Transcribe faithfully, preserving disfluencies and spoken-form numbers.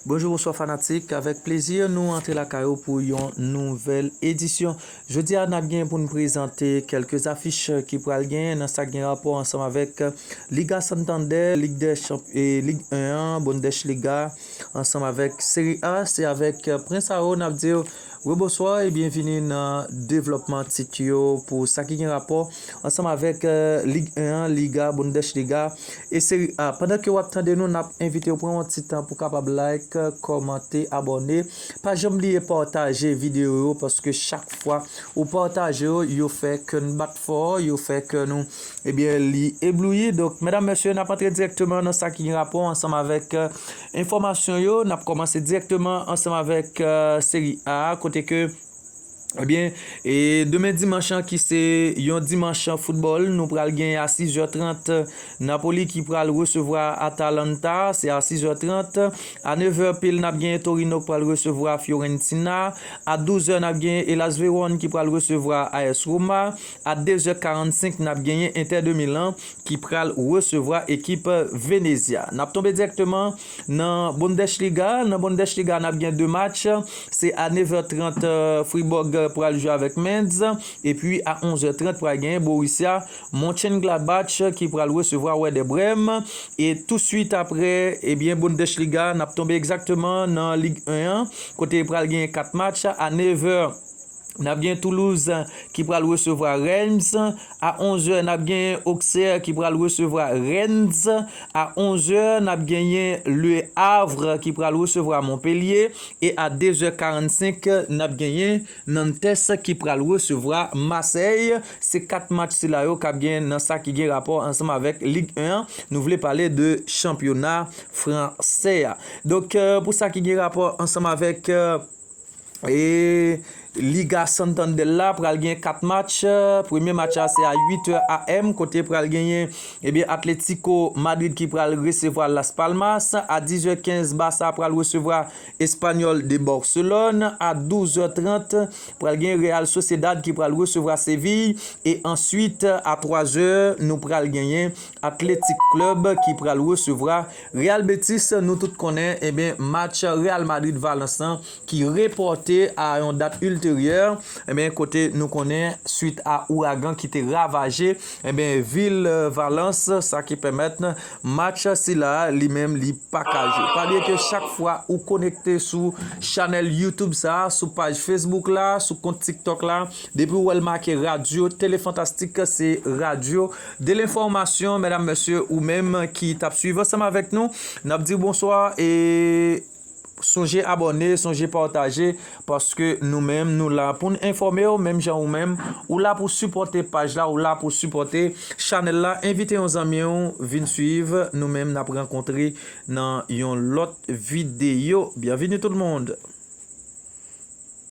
Bonjou, bonswa fanatik. Avèk plezi, nou antre lakay ou pou yon nouvèl edisyon. Jodi a, n ap gen pou n prezante kèlke afich ki pral gen nan sa k gen rapò ansanm avèk Liga Santander, Lig dè Chanp-, e Lig en an, Bundesliga, ansanm avèk Serie A. Se avèk Prince Aro n ap di w rebonswa e byenvini nan devlòpman tit yo pou sa ki gen rapò ansanm avèk Lig en an, Liga, Bundesliga e Serie A. Pandan ke w ap tande nou, n ap envite w pran yon ti tan pou kapab like, kòmante, abòne. Pa janm bliye pataje videyo yo, paske chak fwa ou pataje yo, yo fè kè n bat fò, yo fè kè nou, ebyen, li eblouyi. Donk, medam, mesye, n ap antre dirèkteman nan sa ki gen rapò ansanm avèk enfòmasyon yo. N ap kòmanse dirèkteman ansanm avèk Serie A, kote ke Ebyen, e demen dimanch lan ki se yon dimanch foutbòl, nou pral gen a sizè trant Napoli ki pral resevwa Atalanta, se a sizè trant. A nevè pil n ap gen Torino ki pral resevwa Fiorentina. A douzè n ap gen Hellas Vérone ki pral resevwa A S Roma. A dezè karannsenk n ap genyen Inter de Milan ki pral resevwa ekip Venezia. N ap tonbe dirèkteman nan Bundesliga. Nan Bundesliga, n ap gen de match. Se a nevè trant Fribourg pral jwe avèk Mainz. Epi a onzè trant pral gen Borussia Mönchengladbach ki pral resevwa Werder Bremen. E touswit apre, ebyen, Bundesliga, n ap tonbe egzakteman nan Lig en an, kote pral gen kat match. A nevè, n ap gen Toulouse ki pral resevwa Reims. A onzè, n ap gen Auxerre ki pral resevwa Rennes. A onzè, n ap genyen Le Havre ki pral resevwa Montpellier. E a dezè karannsenk, n ap genyen Nantes ki pral resevwa Marseille. Se kat match sila yo k ap gen nan sa ki gen rapò ansanm avèk Lig en an. Nou vle pale de chanpyona fransè a. Donk, pou sa ki gen rapò ansanm avèk e Liga Santander la pral gen kat match. Premye match la se a uit è A M, kote pral genyen, ebyen, Atlético Madrid ki pral resevwa Las Palmas. A dizè kenz, Barça pral resevwa Espanyòl de Barcelone. A douzè trant, pral gen Real Sociedad ki pral resevwa Seville. E answit, a twazè, nou pral genyen Athletic Club ki pral resevwa Real Betis. Nou tout konnen, ebyen, match Real Madrid Valence lan ki repòte a yon dat ilteryè, ebyen, kote nou konnen, swit a ouragan ki te ravaje, ebyen, vil Valence, sa ki pèmèt match sila li menm li pa ka jwe. Pa bliye ke chak fwa ou konekte sou chanèl YouTube sa, sou paj Facebook la, sou kont TikTok la, depi w wè l make radyo Tele Fantastik, se radyo de lenfòmasyon, medam, mesye, ou menm ki t ap swiv ansanm avèk nou, n ap di w bonswa e sonje abòne, sonje pataje, paske nou menm, nou la pou n enfòme w, menm jan ou menm, ou la pou sipòte paj la, ou la pou sipòte chanèl la. Envite yon zanmi w vin swiv, nou menm, n ap rankontre nan yon lòt videyo. Byenveni tout moun.